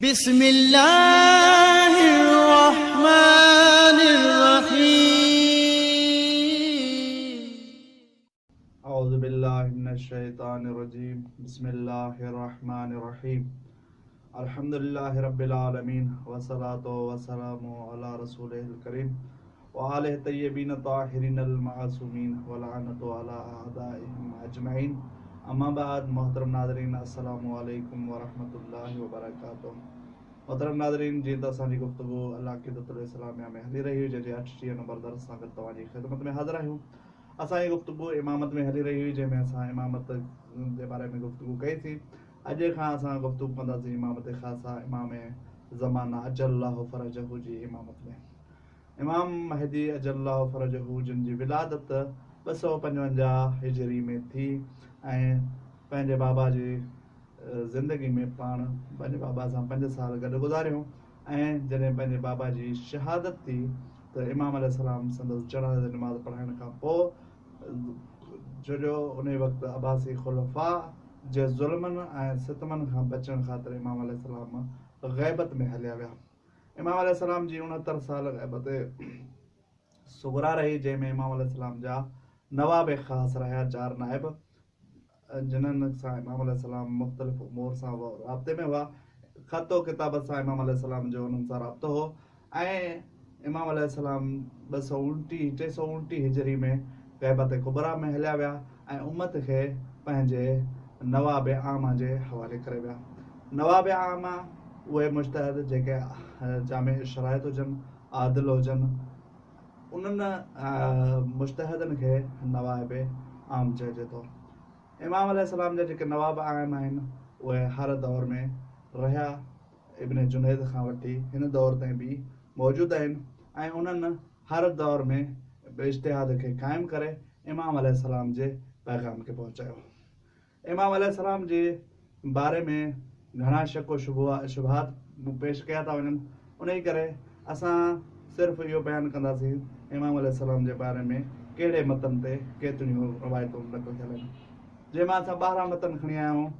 بسم الله الرحمن الرحيم. اعوذ بالله من الشيطان الرجيم بسم الله الرحمن الرحيم الحمد لله رب العالمين والصلاة والسلام على رسوله الڪريم وآله الطيبين الطاهرين المعصومين واللعنة على اعدائهم اجمعين اما بعد محترم ناظرين السلام عليڪم ورحمة الله وبرڪاته محترم ناظرين جيئن ته اسان جي گفتگو العقيدة الاسلاميه ۾ هلي رهي هئي جنهن جي 38 نمبر درس سان گڏ توهان جي خدمت ۾ حاضر آهيون. اسان جي گفتگو امامت ۾ هلي رهي هئي جنهن ۾ اسان امامت جي باري ۾ گفتگو ڪئي سين. اڄ کان اسان گفتگو ڪنداسين امامت خاصه امام زمانه عجل الله فرجه جي امامت ۾. امام مهدي عجل الله فرجه جن جي ولادت 255 هجري ۾ ٿي ۽ پنهنجي بابا جي زندگي ۾ پاڻ پنهنجي بابا سان پنج سال گڏ گذاريو ۽ جڏهن پنهنجي بابا جي شهادت ٿي ته امام عليه السلام سندس جنازي جي نماز پڙهائڻ کان پوء ڇو جو انهي وقت عباسي خلفاء جي ظلمن ۽ ستمن کان بچڻ خاطر امام عليه السلام غيبت ۾ هليا ويا. امام عليه السلام جي 69 سال غيبت صغريٰ رهي جنهن ۾ امام عليه السلام جا نواب خاص رهيا چار نائب جنھن سان امام عليه السلام مختلف امور سان رابطي ۾ هئا. خط و ڪتابت سان امام عليه السلام جو انهن سان رابطو هو ۽ امام عليه السلام 229، 329 هجري ۾ غيبت ڪبريٰ ۾ هليا ويا ۽ امت کي پنهنجي نواب عامه جي حوالي ڪري ويا. نواب عامه اهي مجتهد جيڪي جامع الشرائط هجن، عادل هجن، انهن مجتهدن کي نوائب عام چئجي ٿو. امام عليه السلام جا جيڪي نواب عام آهن اهي هر دور ۾ رهيا، ابن جنيد کان وٺي هن دور تائين به موجود آهن ۽ انهن هر دور ۾ اجتهاد کي قائم ڪري امام عليه السلام جي پيغام کي پهچايو. امام عليه السلام جي باري ۾ گهڻا شڪ و شبهات پيش ڪيا ٿا وڃن، انهي ڪري اسان صرف اهو بيان ڪنداسين امام عليه السلام جي باري ۾ ڪهڙي متن تي ڪيتريون روايتون نقل ٿيل آهن، جنهن مان اسان 12 متن کڻي آيا آهيون،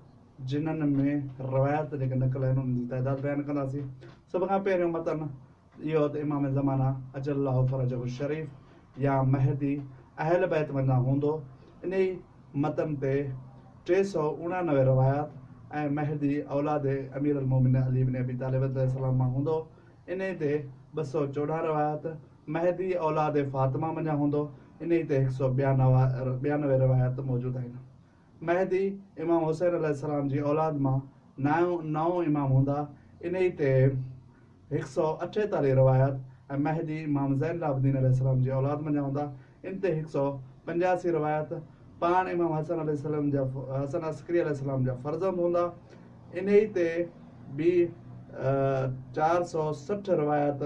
جنھن ۾ روايات جيڪي نقل آهن انهن جي تعداد بيان ڪنداسين. سڀ کان پهريون متن اهو ته امام زمانه عجل الله فرجه الشريف يا مهدي اهل بيت منجهان هوندو. انهي متن تي 389 روايات ۽ مهدي اولاد امير المومنين علي بن ابي طالب عليه السلام مان هوندو. انهي تي 214 روايات، مهدي اولاد فاطمه منجهان هوندو. انهي تي 192 روايات موجود آهن. مهدي امام حسين عليه السلام جي اولاد مان نائون امام هوندا، انهي تي 148 روايات ۽ مهدي امام زين العابدين عليه السلام جي اولاد منجهان هوندا، ان تي 185 روايات، پاڻ امام حسن عليه السلام جا حسن عسڪري عليه السلام جا فرزند هوندا، انهي تي به 460 روايات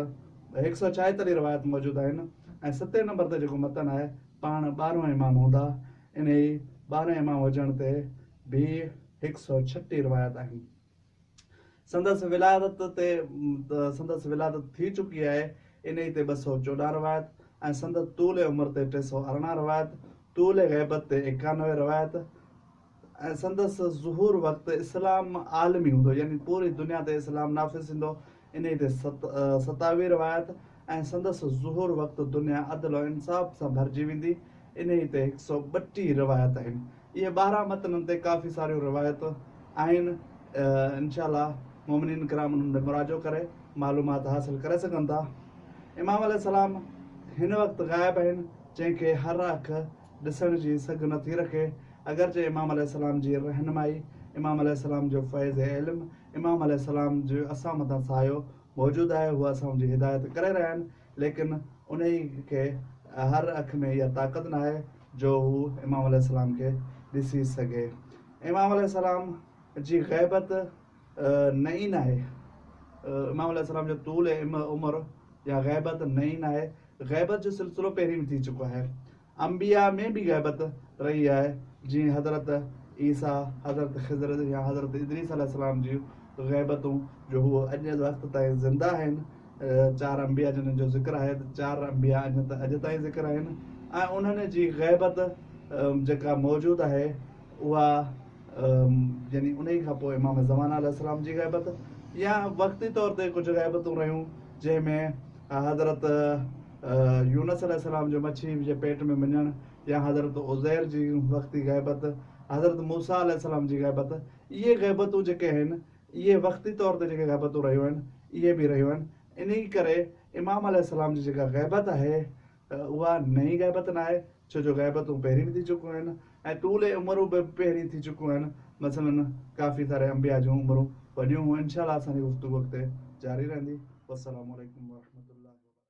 146 روايات موجود آهن ۽ ستين نمبر تي جيڪو متن آهي پاڻ ٻارهون امام هوندا، انهيء ٻارهين امام هجڻ تي به 136 روايات آهن. سندس ولادت تي سندس ولادت ٿي چڪي آهي، انهيء تي 214 روايت ۽ سندس طول عمر تي 318 روايت، طول غيبت تي 91 روايت ۽ سندس ظهور وقت اسلام عالمي هوندو يعني پوري دنيا تي اسلام نافذ ٿيندو، انهيء تي 27 روايت ۽ سندس ظهور وقت دنيا عدل و انصاف سان ڀرجي ويندي، انهيء تي 132 روايت آهن. اهي 12 متنن تي ڪافي ساريون روايتون آهن. انشاء الله مؤمنين ڪرام انهن ڏي مراجعو ڪري معلومات حاصل ڪري سگهن ٿا. امام عليه السلام هن وقت غائب آهن، جنهن کي هر اک ڏسڻ جي سگهه نه ٿي رکي، اگرچه امام عليه السلام جي رهنمائي، امام عليه السلام جو فيض علم، امام عليه السلام جو اسان مٿان سايو موجود آهي، هو اسان جي هدايت ڪري رهيا آهن، ليڪن انهي کي هر اک ۾ اها طاقت ناهي جو هو امام عليه السلام کي ڏسي سگهي. امام عليه السلام جي غيبت نعين آهي. امام عليه السلام جو طول عمر يا غيبت نعين آهي. غيبت جو سلسلو پهرين به ٿي چڪو آهي. انبياء ۾ به غيبت رهي آهي، جيئن حضرت عيسيٰ، حضرت خضر يا حضرت ادريس عليه السلام جون غيبتون جو هو اڄ وقت تائين زنده آهن. چار انبياء جنھن جو ذڪر آهي ته چار انبياء اڄ تائين ذڪر آهن ۽ انهن جي غيبت جيڪا موجود آهي اها يعني انهي کان پوء امام زمانه عليه السلام جي غيبت يا وقتي طور تي ڪجهه غيبتون رهيون جنهن ۾ حضرت يونس عليه السلام جو مڇي جي پيٽ ۾ وڃڻ يا حضرت عزير جي وقتي غيبت، حضرت موسيٰ عليه السلام جي غيبت، اهي غيبتون جيڪي آهن اهي وقتي طور تي جيڪي غيبتون رهيون آهن اهي به رهيون آهن. انهي ڪري امام عليه السلام جي جيڪا غيبت آهي اها نئين غيبت ناهي ڇو جو غيبتون پهرين به ٿي چڪيون آهن ۽ طول عمرون به پهرين ٿي چڪيون آهن مثلاً ڪافي ساري انبياء جون عمرون وڏيون هيون انشاء الله اسان جي گفتگو اڳتي جاري رهندي والسلام عليڪم ورحمة.